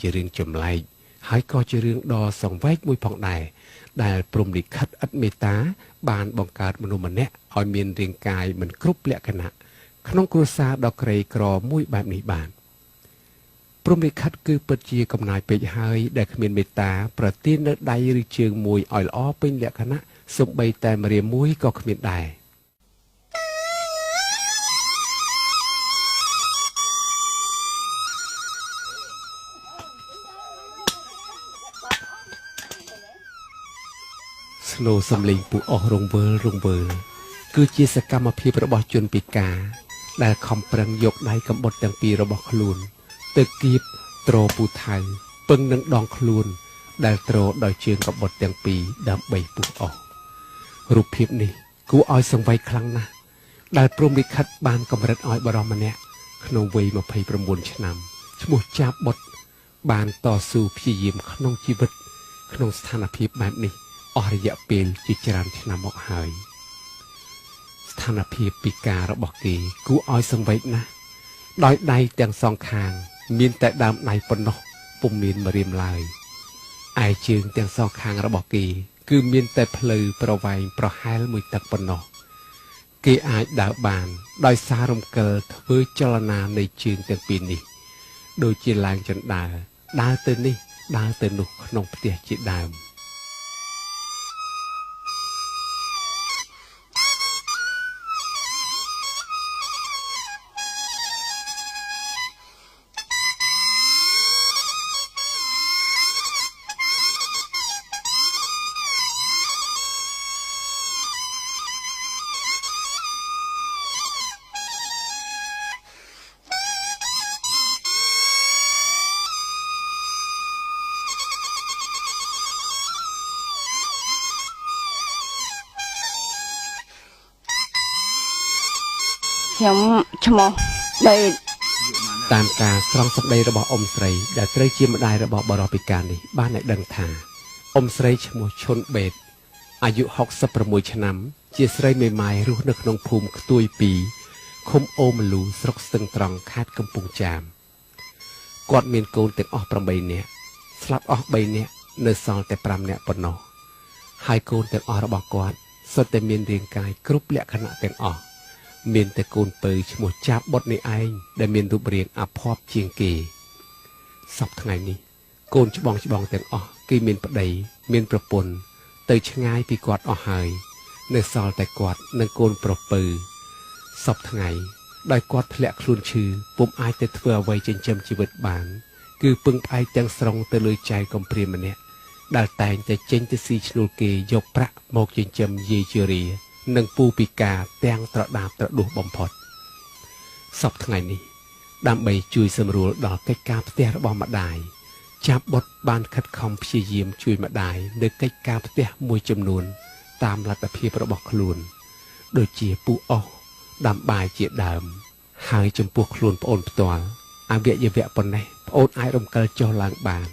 ជារឿងចម្លែកហើយក៏ជារឿងដ៏សង្វេគមួយផងដែរដែលព្រហ្មលិខិតឥតមេត្តាបានបង្កើតមនុស្សម្នាក់ឲ្យមានរាងកាយមិនគ្រប់លក្ខណៈក្នុងគ្រួសារដ៏ក្រីក្រមួយបែបនេះបានព្រហ្មលិខិតគឺពិតជាកំណាយពេកហើយដែលគ្មានមេត្តាប្រទាននៅដៃឬជើងមួយឲ្យល្អពេញលក្ខណៈសូម្បីតែម្រាមមួយក៏គ្មានដែរស្នូសំលេងពូអស់រង្វើលរង្វើលគឺជាសកម្មភាពរបស់ជនពិការដែលខំប្រឹងយកដៃកំបុតទាំងពីររបស់ខ្លួនទៅគៀបទ្រពូថៅពឹងនឹងដងខ្លួនដែលទ្រដោយជើងកំបុតទាំងពីរដើម្បីពុះអស់រូបភាពនេះគួរឲ្យសង្វេគខ្លាំងណាស់ដែលព្រហ្មលិខិតបានកម្រិតឲ្យបរិសម្នាក់ក្នុងវ័យ29ឆ្នាំឈ្មោះចាបបុតបានតស៊ូព្យាយាមក្នុងជីវិតក្នុងស្ថានភាពបែបនេះអស់រយៈពេលជាច្រើនឆ្នាំមកហើយស្ថានភាពពិការរបស់គេគួរឲ្យសង្វេគណាស់ដោយដៃទាំងសងខាងមានតែដើមដៃប៉ុណ្ណោះពុំមានម្រាមឡើយឯជើងទាំងសងខាងរបស់គេគឺមានតែផ្លូវប្រវែងប្រហែលមួយតឹកប៉ុណ្ណោះគេអាចដើរបានដោយសាររំកិលធ្វើចលនានៃជើងទាំងពីរនេះដូចជាឡើងជណ្ដើរដើរទៅនេះដើរទៅនោះក្នុងផ្ទះជាដើម ខ្ញុំឈ្មោះបេតតាមការស្រង់សម្ដីរបស់អ៊ំស្រីដែលត្រូវជាម្ដាយរបស់បរិសពិការនេះបានឲ្យដឹងថាអ៊ំស្រីឈ្មោះឈុនបេតអាយុ66ឆ្នាំជាស្រីមេម៉ាយរស់នៅក្នុងភូមិខ្ទួយ2ឃុំអូមលូស្រុកស្ទឹងត្រង់ខេត្តកំពង់ចាមគាត់មានកូនទាំងអស់8នាក់ស្លាប់អស់3នាក់នៅសល់តែ5នាក់ប៉ុណ្ណោះហើយកូនទាំងអស់របស់គាត់សុទ្ធតែមានរាងកាយគ្រប់លក្ខណៈទាំងអស់មានតែកូនពៅឈ្មោះចាបបុតនេះឯងដែលមានរូបរាងអភ័ព្វជាងគេសប្តាហ៍ថ្ងៃនេះកូនច្បងច្បងទាំងអស់គេមានប្តីមានប្រពន្ធទៅឆ្ងាយពីគាត់អស់ហើយនៅសល់តែគាត់និងកូនប្រុសពៅសប្តាហ៍ថ្ងៃដោយគាត់ធ្លាក់ខ្លួនឈឺពុំអាចទៅធ្វើអ្វីចិញ្ចឹមជីវិតបានគឺពឹងផ្អែកទាំងស្រុងទៅលើចៅកំព្រាម្នាក់ដែលតែងតែចេញទៅស៊ីឈ្នួលគេយកប្រាក់មកចិញ្ចឹមយាយជរានិងពូពិការទាំងត្រដាបត្រដួសបំផុតសប្តាហ៍ថ្ងៃនេះដើម្បីជួយសម្រួលដល់កិច្ចការផ្ទះរបស់ម្ដាយចាប់បុតបានខិតខំព្យាយាមជួយម្ដាយនៅកិច្ចការផ្ទះមួយចំនួនតាមលទ្ធភាពរបស់ខ្លួនដូចជាពុះអស់ដាំបាយជាដើមហើយចំពោះខ្លួនប្អូនផ្ទាល់អវយវៈប៉ុណ្ណេះប្អូនអាចរំកិលចុះឡើងបាន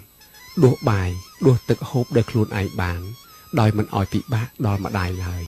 ដួសបាយដួសទឹកហូបដោយខ្លួនឯងបានដោយមិនឲ្យពិបាកដល់ម្ដាយឡើយ